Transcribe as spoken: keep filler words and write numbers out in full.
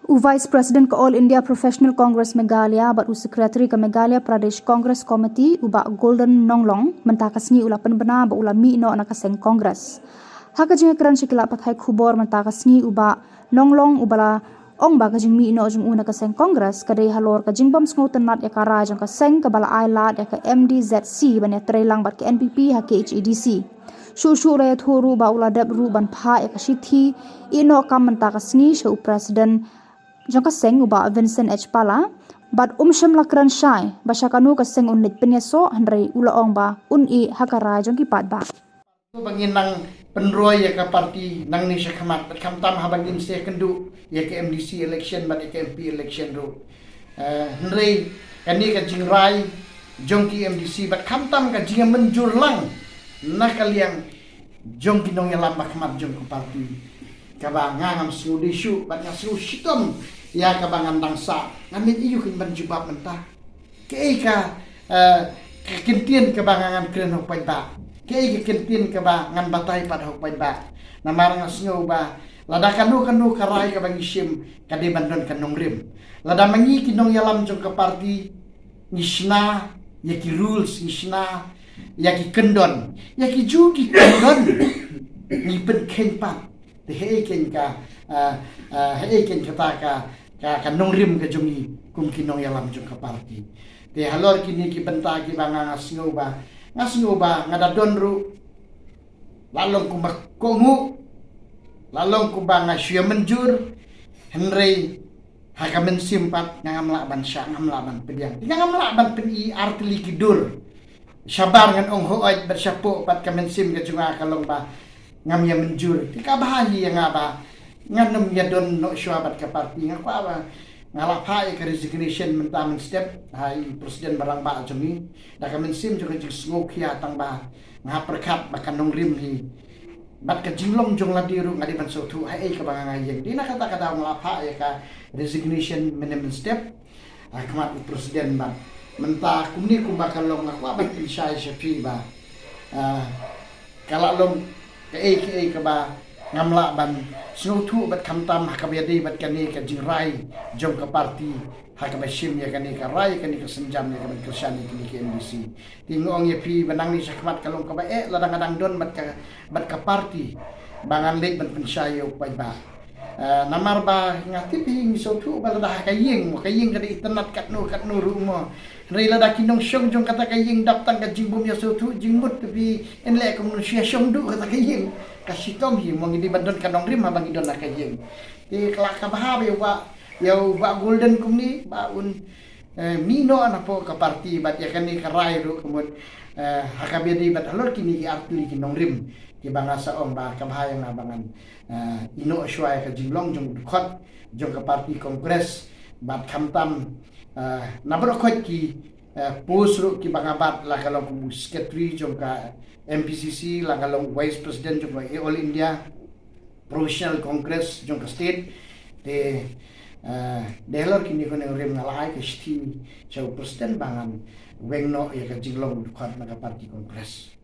U Vice President ka All India Professional Congress Meghalaya bad u Secretary ka Meghalaya Pradesh Congress Committee, u Bah Golden Nonglong, mynta ka sngi u la pynbna ba u la mih noh na ka seng Congress. Ha ka jingkren sha ki lad pathai khubor mynta ka sngi, u Bah Nonglong u ba la ong ba ka jingmih noh jong u na ka seng Congress ka dei halor ka jingbym sngewtynnat ïa ka rai jong ka seng kaba la ai lad ïa ka M D Z C ban ïatreilang bad ka N P P ha K H A D C. Shuh shuh u la ïathuh ruh ba u la dep ruh ban phah ïa ka shithi ïeh noh kam mynta ka sngi sha u President jong ka seng, u Bah Vincent H Pala, bad um shym la kren shai ba sha kano ka seng un leit pynïasoh, hynrei u la ong ba un ïeh ha ka rai jong ki paidbah. Ba ngin nang pynroi ïa ka party nangne sha khmat, bad khamtam haba ngin sa ïakynduh ïa ka M D C election bad ïa ka M P election ruh. Eh, hynrei kane ka jingrai jong ki M D C bad khamtam ka jingmynjur lang na ka liang jong ki nongïalam ba khmat jong ka party, kaba nga ngam sngewdei shuh bad nga sngew shitom ïa kaba ngan dang sah. Nga mut ïa u kin ban jubab mynta. Kaei ka, eh, ka kyntien kaba nga ngan kren ha u paidbah? Kaei ka kyntien kaba ngan batai pat ha u paidbah? Namar nga sngew ba lada kano kano ka rai kaba ngi shim ka dei ban don ka nongrim. Lada ma ngi ki nongïalam jong ka party ngi shna ïa ki rules, ngi shna ïa ki kyndon, ïa ki ju ki kyndon ngi pynkheiñ pat. Te hei kein ka, ah, ah, hei kein kata ka, ka, ka nongrim ka jong ngi kum ki nongïalam jong ka party. Te halor kine ki bynta kiba nga, nga sngew ba, nga sngew ba nga da don ruh, la long kumba kohnguh, la long kumba nga shu ïa mynjur, hynrei ha ka mynsiem pat nga ngam lah ban shah, ngam lah ban pdiang. Te nga ngam lah ban pyni artylli ki dur. Shabar ngan ong hooid bad shapoh pat ka mynsiem ka jong nga ka long ba ngam ïa mynjur. Te kaba bha hi ïa nga ba ngan ym ïa don noh shuwa bad ka party. Nga kwah ba nga la phah ïa ka resignation mynta mynstep ha i president ba rangbah jong ngi. Da ka mynsiem jong ka jingsngewkhia tang ba nga pyrkhat ba ka nongrim hi. Bad ka jinglong jong lade ruh nga dei ban sngewthuh ha ei kaba nga ïeng. Dei na kata ka daw nga la phah ïa ka resignation mynne mynstep ha khmat u president bad mynta kumne kumba ka long nga kwah ban pynshai sha phi ba, ah, ka la long kaei kaei kaba ngam lah ban sngewthuh bad khamtam ha kaba ïadei bad kane ka jingrai jong ka party ha kaba shim ïa kane ka rai, ïa kane ka sienjam, ïa ka ban kyrshan ïa kane ka M D C. Te nga ong ïa phi ba nangne sha khmat ka long kaba eh lada nga dang don bad ka, bad ka party ba ngan leit ban pynshai ïa u paidbah. Ah, namar ba nga tip hi ngi sngewthuh ba lada ha ka ïing, mo ka ïing ka dei itynnad katno katno ruh mo. Hynrei lada ki nongshong jong kata ka ïing dap tang ka jingbym ïa sngewthuh jingmut, te phi yn leh kumno shu ïa shong duh kata ka ïing. Ka shitom hi mo, ngi dei ban don ka nongrim haba ngi don ha ka ïing. Te ka la kaba bha ba ïa u Bah, ïa u Bah Golden kumne ba un, eh, mih noh napoh ka party bad ïa kane ka rai ruh ka mut, eh, ha kaba ïadei bad halor kine ki artylli ki nongrim kiba nga sa ong ba ka bha ïa nga ba ngan, eh, ïeh noh shuwa ïa ka jinglong jong u dkhot jong ka party Congress bad khamtam, eh, na baroh khoit ki, eh, post ruh kiba nga bat, la ka long kum u secretary jong ka M P C C, la ka long vice president jong ka All India Professional Congress jong ka state. Te, eh, dei halor kine ki nongrim nga la ai ka shithi sha u president ba ngan weng noh ïa ka jinglong dkhot na ka party Congress.